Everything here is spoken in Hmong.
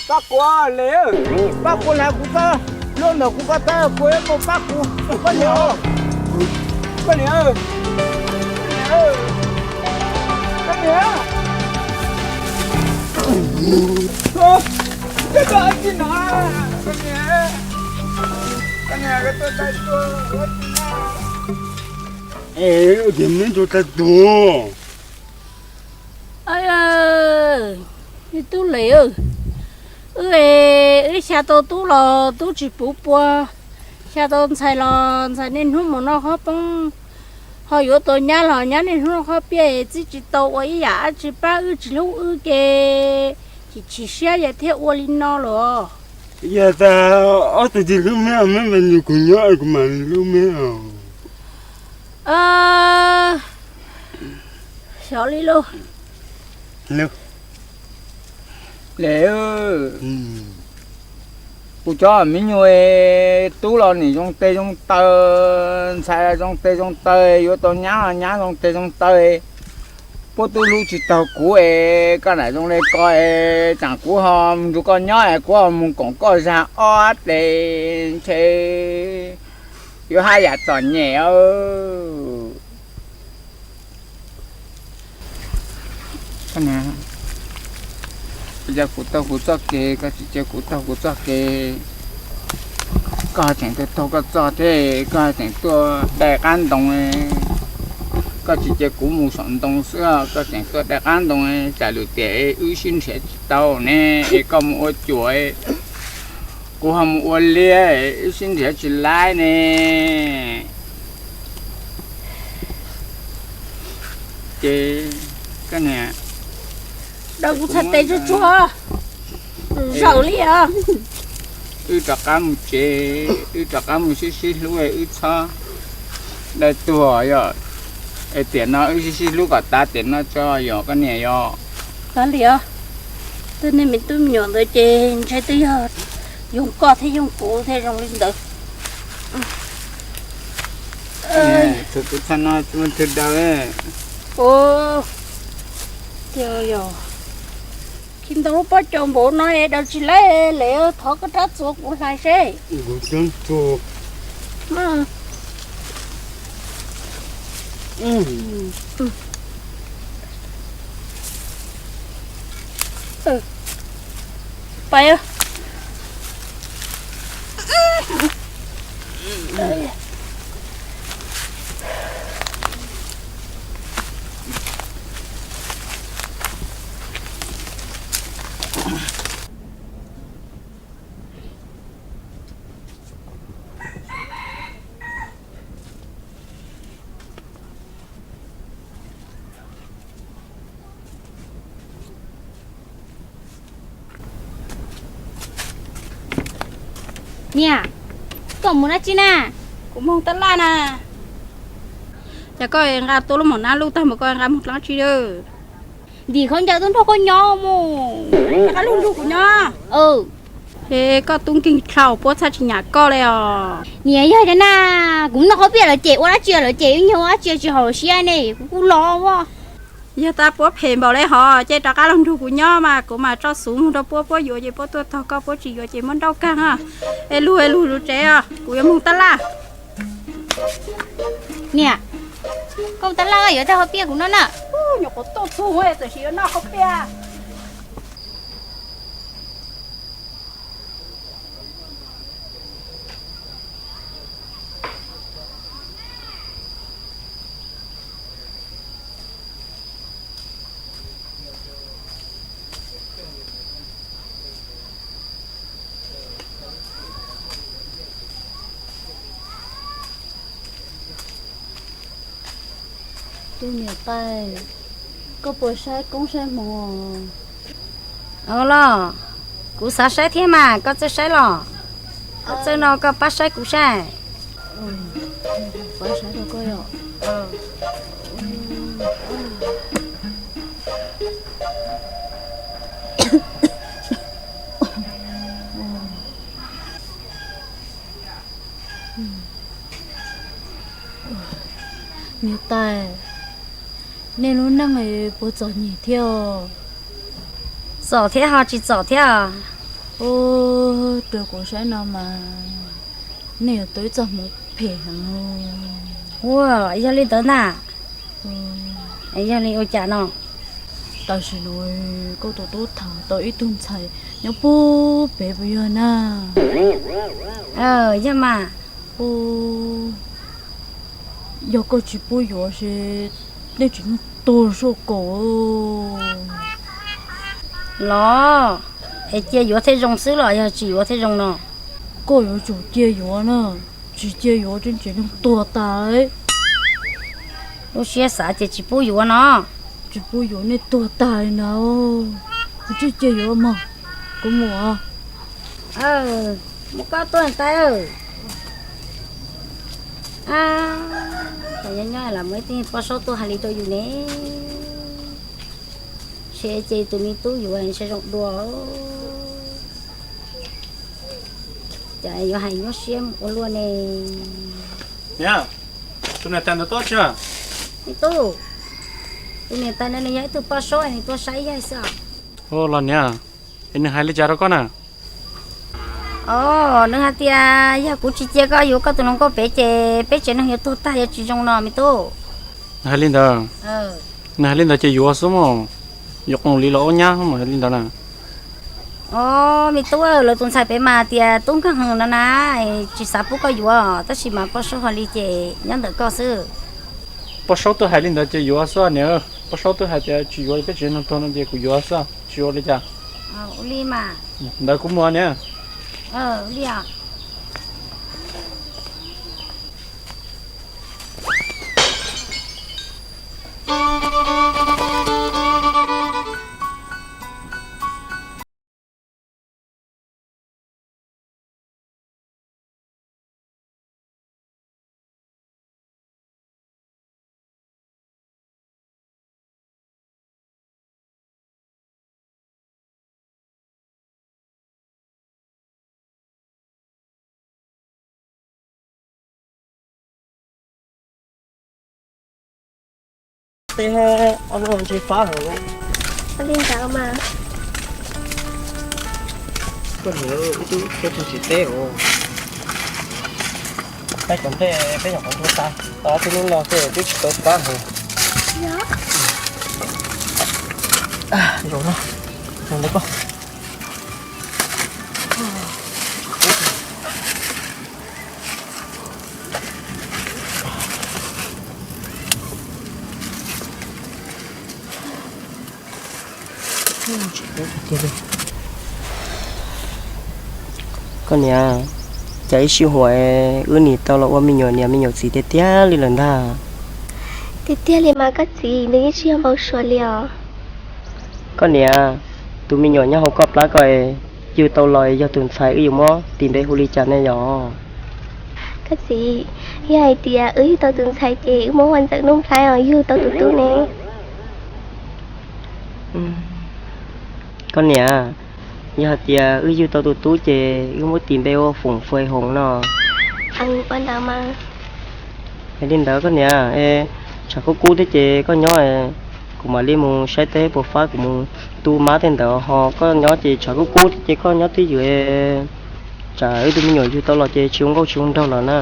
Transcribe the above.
Pab kuv, Lis, pab kuv hnav kuv txob hlua ntawm kuv ko taw, kuv yuav mus pab kuv, koj niam, koj niam, koj niam, koj niam, koj niam, koj niam, koj niam, koj niam. Es ua cas me ntsuag tag tuag? Tub Lis, wb, wb xya tau tub los tub tsis puv pua, xya tau ntxhais los ntxhais niaj hnub mus noj qhob poob, ho yuav tau nyab los nyab niaj hnub noj qhob piaj, txib tsis tau ua ib yam dab tsi pab wb, tsis hlub wb ces chim chim siab yog thiaj ua li no los. Yog tas ob tug tsis hlub me, me nrog kuv nyob kuv mam hlub me os. Xyov li lauj. Lis, kuv cov me nyuam tub los nim zoo tes zoo taw, ntxhais zoo tes zoo taw, yuav tau nyab los nyab zoo tes zoo taw. Puab tub hlub tsis taug kuv es koj nam zoo li ko es tsam kuv ho nrug koj nyob es kuv ho mus koom koj zag ob tes ntshe yuav haj yam txom nyem. Koj niam, koj cia kuv taug kuv txoj kev, koj tsis cia kuv taug kuv txoj kev, koj tseem tuaj taug koj txoj thiab, koj tseem tuaj dai qab ntoo, koj tsis cia kuv mus saum ntoo xwb, koj tseem tuaj dai qab ntoo, tsam lwm tiam wb sib nrhiav tsis tau ne, es koj mus ua cuam, kuv ho mus ua liab, wb sib nrhiav tsis laib ne. Ces koj niam, daws kuv txhais tes tsuag tsuag, zawm li os. Wb rov qab mus tsev, wb rov qab mus sib sib hlub, wb txhob dai tuag yom. Es tiam no wb sib sib hlub kom tas tiam no tso yom koj niam yom. Kav liam, twb nej me tub me nyuam ntawd ces ntshe twb yog yoog koj thiab yoog kuv thiaj zoo li ntawd. Tus tub txhab no tsis muaj twg daws. Khi ntau lub pob caus npaum no es daws tsis laib, thov koj rov txuas kuv hlais seb. Pais. Niam, koj mus dab tsi na? Kuv moog tab laj na. Cas koj nqa tuaj lub mom nab luj tag mas koj nqa moog dlaab tsi? Ntim khaub ncaws tuaj nrog koj nyob mus. Koj lug nrug kuv nyob. Es koj tub nkeeg dlhau puab txhaj tsis nyam koj li os. Niam, yog cov na, kuv noj qhob piaj lawv cem ua dab tsi lawv cem, ib nyuag ua dab tsi tsis haum siab ne, kuv kuj los as. Yog tas puab phem npaum li hov ces rov qab lug nrug kuv nyob mas kuv mam tso xuv moog rau puab, puab yuav ces puab tuaj taug koj, puab tsis yuav ces muab nrauj kag na. Es lug es lug lug tsev os, kuv yuav moog tab laj. Niam, koj tab laj yuav tag qhob piaj kuv noj na. Nyuam qhuav tuaj txug txawm sis yuav noj qhob piaj. Tub niam tais, koj puas saib koob saib hmoov? Au los, kuv xav saib thiab mas, koj txawj saib los? Koj txawj no koj pab saib kuv saib. Pab saib rau koj yom. Niam tais, nej lub neej puas txom nyem thiab? Txom thiab ho tsis txom thiab. Ua rau kuv saib no mas nej yuav tau ib txoj hmoov phem heev. Ua, yog li ntawd na, yog li ua cas no? Tam sim no koj tus tub tham tau ib tug ntxhais nyob puag pem puas yog na? Yog mas. Yog koj tsis pub yuav ces nej tsev neeg tuag soj kaum. Los, es cia yuav thiaj zoo xwb los yog tsis yuav thiaj zoo no? Koj yuav tsum cia yuav na, tsis cia yuav ces tsev neeg tuag tas. Lub siab xav ces tsis pub yuav no. Tsis pub yuav nej tuag tas li na. Kuv tsis cia yuav mog, kuv mus. Mus koj tuaj tais. Nyob nyob los muaj ib tug poj saub tuaj hais li rau yus ne. Ces ces tus me tub yuav sab zoo dua. Cas yuav hais nyuaj siab ua luaj ne. Niam, tus niam tais ntawd tuaj tsis? Me tub, tus niam tais no nws yog ib tug poj saub, nws tuaj saib yaig xwb os. Los niam, es nws hais li cas rau koj na? Os, nws hais tias yog kuv tsis cia koj yuav koj tus hluas nkauj pem ces peb tsev neeg yuav tuag tag yuav tsis zoo no me tub. Nws hais li ntawd, nws hais li ntawd ces yuav xwb mas, yuav qoos li los ua nyab mas hais li ntawd na. Os, me tub, lawv tus ntxhais pem mas tias tub nkeeg heev no na, tsis xav pub koj yuav, tab sis mas poj saub hais li ces nyob ntawm koj xwb. Poj saub twb hais li ntawd ces yuav xwb niam, poj saub twb hais tias tsis yuav peb tsev neeg tuag no ces kuv yuav xwb, tsis ua li cas. Ua li mas. Ntawd kuv mus niam. Teb ob lub ntse fab heev. Ua li ntawd mas. Koj niam, ib tug tsis teb os. Peb cov nplej peb nyuam qhuav ntuag tas, tos ob peb hnub no xwb twb tsis tau fab heev. Zaum no, zaum ntawd koj. Koj niam, cas ib sij huam wb nim tau los ua me nyuam niam me nyuam txiv tiag tiag li lawm ntag. Tiag tiag li mas koj txiv, nws yeej tsis yog npau suav li os. Koj niam, tus me nyuam nyob hauv koj plab ko, yug tau los yog tus ntxhais wb yuav muab tis npe hu li cas ne yom? Koj txiv, yog hais tias wb yug tau tus ntxhais ces wb muab ua Ntxawm Nuj Nplhaib os, yug tau tus tub ne. Koj niam, yog hais tias wb yug tau tus tub ces wb muab tis npe ua Foom Fais Hoov no. Ua ntawd mas. Yog li ntawd koj niam, tshav kub kub thiab ces koj nyob, kuv mam li mus saib teb puas fab kuv mus tu mab tej ntawd ho koj nyob ces tshav kub kub thiab ces koj nyob twj ywm, tsam wb tus me nyuam yug tau los ces tsis ua nkauj tsis ua nraug los na.